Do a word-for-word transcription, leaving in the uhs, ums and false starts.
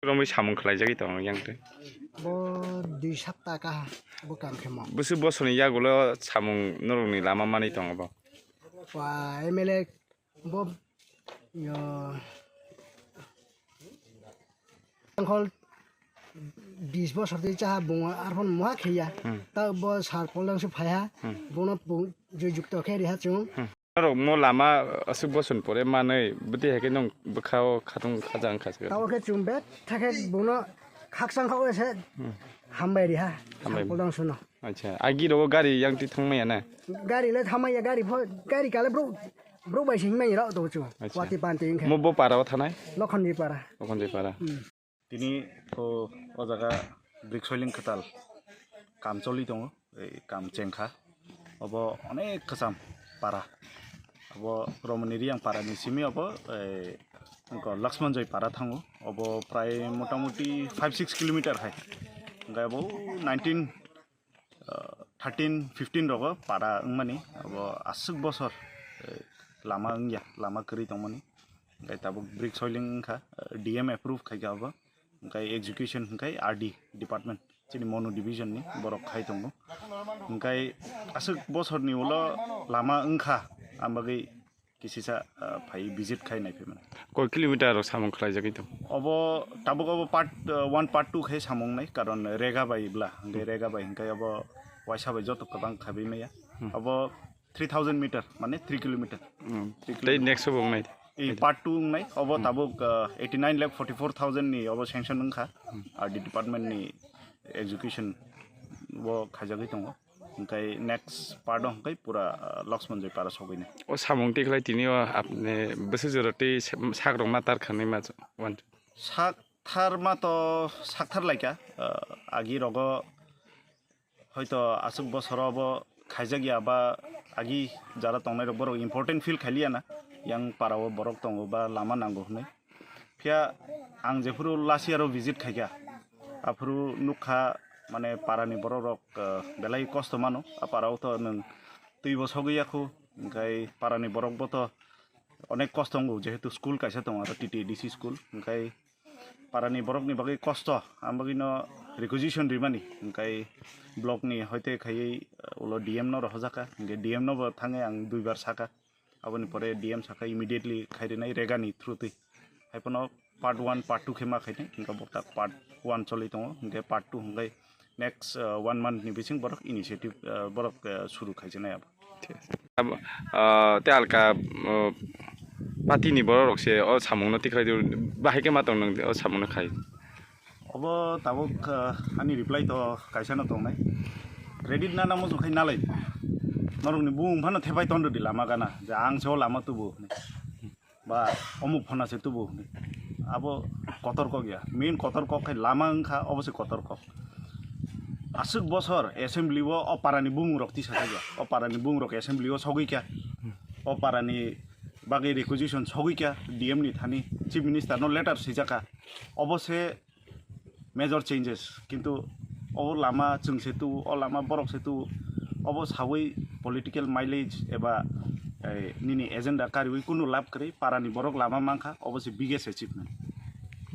Romwi samung khlaijagwi tongo yang twi. Bo dui sapta kaha bo kam khemo. Bwswk bosorni yagulo samung norokni lama manwi tongo bo? Wa M L A bo, yo, angkol bis bosor twi chaha bungo arphon muha khaiya. Hmm. Ta bo sar poldang se phaiha. Hmm. Bono bo joi jukto khe riha chung. Hmm. Norok mo lama aswk boson pore manwi bwtwi hai khe nwng bwkhao khatung khaja wngkha se. Tamo khe chwng bethakhe bono khakchang kha ese hambai riha. Hambai. Sampol dang suno. Acha, agi rogo gari yang ti thangmaya na? Gari le thamaya, gari pho, gari kale bro, bro bai sing mai rao to chu. Acha. Wati panti wngkha. Mo bo para o thanai? Lokhonji para. Lokhonji para. Hmm. Tini o, o jaga brick soiling kwtal kam choli tongo, ei kam chengkha. Obo onek kwcham para. Obo Romoni Riyang para ni simi obo, ei, wngkha Lakshman Joy para thango. Obo prai motamuti five six kilometer hai. Hingke obo nineteen, ah, thirteen, fifteen rogo para wngmani, abo aswk bosor, eh, lama wngya, lama kwrwi tongmani. Hingke tabuk brick soiling wngkha, eh, D M approve khaikha abo. Hingke execution hingke R D department, chini Monu division ni borok khai tongo. Hingke aswk bosorni ulo lama wngkha, ang bagwi kisisa, ah, phai visit khai nai phaimani. Koi kilometer rok samung khlaijagwi tong? Obo tabuk obo part, ah, one, part two khai samung nai, karon rega bai bla, hingke rega bai hingke obo waisa bai joto kwbang khabi maya. Hmm. Obo three thousand meter, mane three kilometer. Hmm. Three kilometer. Tei next obo wngnai? I part two wngnai, obo tabuk, ah, eighty nine lakh forty four thousand ni obo sanction wngkha, R D department ni execution bo khaijagwi tongo. Hingkai next part o hingkai pura, ah, Lakshman Joy para sogwini. O samung tikhlai tini o apni bwswk jora tei sak rok ma tar khanwi ma wan. Sak thar ma to sak thar laikha, ah, agi rogo hoito aswk bosoro bo khaijak ya ba agi jara tongnai rok borok important feel khailiya na yang para o borok tongo ba lama nango hwnwi. Phiya ang jephuru last year o visit khaikha, aphuru nukha, mane, parani borok rok, eh, belai kosto mano. A para o to nwng twi bo sogwi ya khu, hingkai parani borok bo to onek kosto wngo, jehetu school kaisa tongo, aro T T A D C school, hingkai parani borok ni bagwi kosto, ang bagwi no requisition rimani, hingkai block ni hoite khaiwi, eh, ulo D M no rohorjak kha, hingke D M no bo thangwi ang duibar sakha. Aboni pore D M sakha immediately khairinai regani through twi. Haiphano part one, part two khe ma khainai, hingke bo tak part one choli tongo, hingke part two hingke next, uh, one month ni bising borok initiative, uh, borok, uh, suru khaijaknai abo. Thik ase. Abo, uh, te alka, uh, party ni borok rok se o samung no tikhlai di, bahai khe ma tong nang o samung no khai. Obo tabuk, ah, ani reply to kaisa no tongnai. Credit na namo jokhai nalai. Norokni bumung phano thepai tondo di lama gana. Je ang se o lama tubu. Ba omuk phana se tubu. Abo kotor kok ya. Main kotor kok khai lama wngkha, obo se kotor kok. Aswk bosor assembly o, o parani bumung rok tisa kha ya. O parani bumung rok assembly o sogwi kha. O parani bagwi requisition sogwi kha D M ni thani, Chief Minister no letter swijak kha. Obo se major changes, kintu o lama chwng se tu, o lama borok se tu, obo sawi political mileage eba, eh, nini agenda kariwi kunu lab kwrwi, parani borok lama mankha, obo se biggest achievement.